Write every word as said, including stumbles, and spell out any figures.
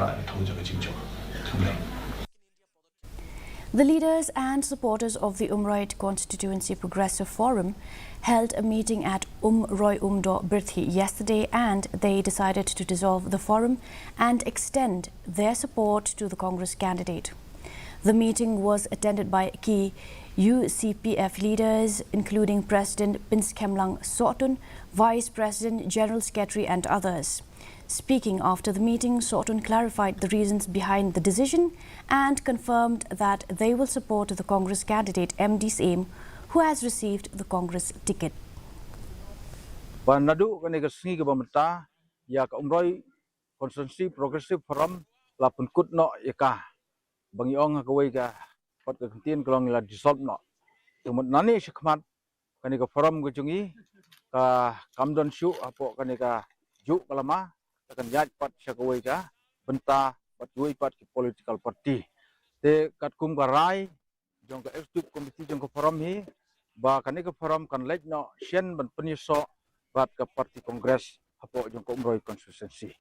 The leaders and supporters of the Umroi Constituency Progressive Forum held a meeting at Umroi Umdoh Birthi yesterday, and they decided to dissolve the forum and extend their support to the Congress candidate. The meeting was attended by key U C P F leaders, including President Pinskemlang Sohtun, Vice President, General Secretary, and others. Speaking after the meeting, Sohtun clarified the reasons behind the decision and confirmed that they will support the Congress candidate M D Syiem, who has received the Congress ticket. Ba naduh kane ka sngi kaba mynta, ïa ka Umroi Constituency Progressive Forum la pynkut noh ïa ka, ba ngi ong ha kawei ka pat ka ktien ka long la dissolve noh. Te mut nangne shakhmat kane ka forum ka jong ngi ka kam don shuh hapoh kane ka juh ka lama, te kan ïaid pat sha kawei ka bynta bad kiwei pat ki political party. Te katkum ka rai jong ka executive committee jong ka forum hi, ba kane ka forum kan leit noh shen ban pynïasoh bad ka party Congress hapoh jong ka Umroi constituency.